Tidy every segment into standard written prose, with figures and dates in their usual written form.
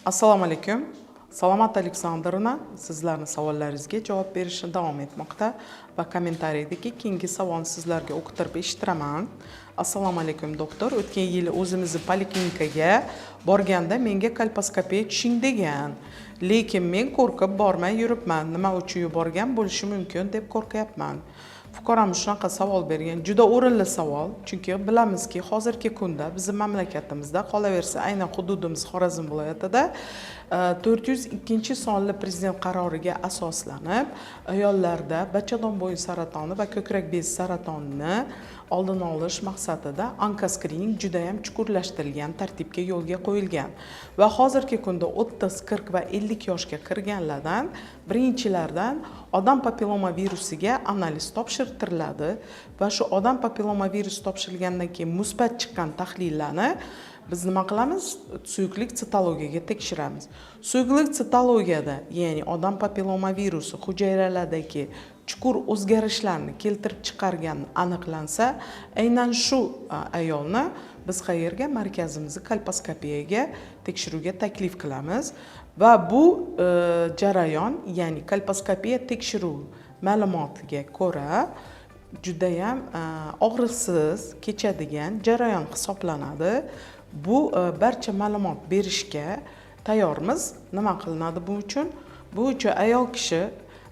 Assalomu alaykum. Salomat Aleksandrovna sizlarni savollaringizga javob berishni davom etmoqda va kommentariyadagi keyingi savolni sizlarga o'qitirib eshittiraman. Assalomu alaykum, doktor. O'tgan yili o'zimizni poliklinikaga borganda menga kolposkopiya tushing degan. Lekin men qo'rqib bormay yuribman. Nima uchun yuborgan bo'lishi mumkin deb qo'rqyapman. Fuqaromiz shunaqa savol bergan. Juda o'rinli savol, chunki bilamizki, hozirgi kunda bizni mamlakatimizda, qolaversa, aynan hududimiz Xorazm viloyatida 402-sonli prezident qaroriga asoslanib, ayollarda bachadon bo'yi saratoni va ko'krak bezi saratonini oldini olish maqsadida onkoskrining judayam chuqurlashtirilgan tartibga yo'lga qo'yilgan va hozirgi kunda 30, 40 va 50 yoshga kirganlardan birinchilardan odam papilloma virusiga analiz topshirtiriladi va shu odam papilloma virusi topshirilgandan keyin musbat chiqqan tahlillarni biz nima qilamiz? Suyuqlik sitologiyaga tekshiramiz. Suyuqlik sitologiyada, ya'ni odam papilloma virusi hujayralardagi chuqur o'zgarishlarni keltirib chiqargani aniqlansa, aynan shu ayolni biz qayerga, markazimizni kolposkopiyaga tekshiruvga taklif qilamiz va bu jarayon, ya'ni kolposkopiya tekshiruv ma'lumotiga ko'ra, judayam og'riqsiz kechadigan jarayon hisoblanadi. Bu barcha ma'lumot berishga tayyormiz. Nima qilinadi bu uchun? Bu uchun ayol kishi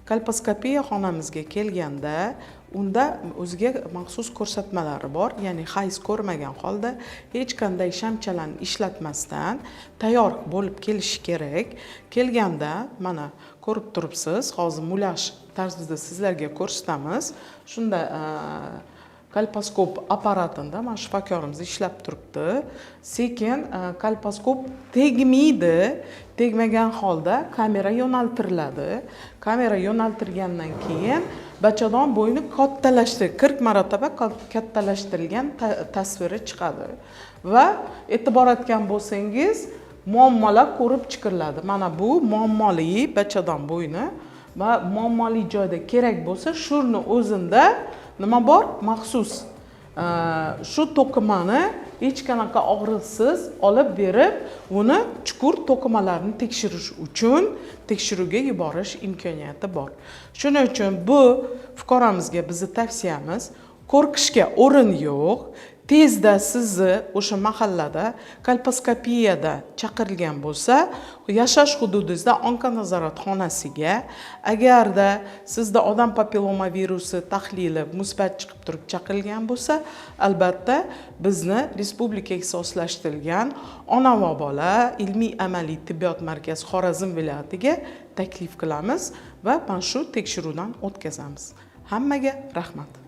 kolposkopiya xonamizga kelganda, unda o'ziga maxsus ko'rsatmalari bor, ya'ni hayz ko'rmagan holda, hech qanday shamchalarni ishlatmasdan tayyor bo'lib kelishi kerak. Kelganda, mana, ko'rib turibsiz, hozir mulyaj tarzida sizlarga ko'rsatamiz. Shunda kolposkop apparatida mana shifokorimiz ishlab turibdi. Sekin kolposkop tegmaydi, tegmagan holda kamera yo'naltiriladi. Kamera yo'naltirgandan keyin bachadon bo'yni kattalashtir 40 marotaba kattalashtirilgan tasviri chiqadi va e'tibor etgan bo'lsangiz, muammolar ko'rib chiqiladi. Mana bu muammoli bachadon bo'yni va muammoli joyda kerak bo'lsa, shuni o'zida nima bor, maxsus shu to'qimani hech qanaqa og'riqsiz olib berib, uni chuqur to'qimalarni tekshirish uchun tekshiruvga yuborish imkoniyati bor. Shuning uchun bu fuqaromizga bizni tavsiyamiz: qo'rqishga o'rin yo'q. Tezda sizni o'sha mahallada kolposkopiyada chaqirilgan bo'lsa, yashash hududingizda onkonazorat xonasiga, agarda sizda odam papilloma virusi tahlili musbat chiqib turib chaqirilgan bo'lsa, albatta bizni respublika ixtisoslashtirilgan ona va bola ilmiy amaliy tibbiyot markazi Xorazm viloyatiga taklif qilamiz va mana shu tekshiruvdan o'tkazamiz. Hammaga rahmat.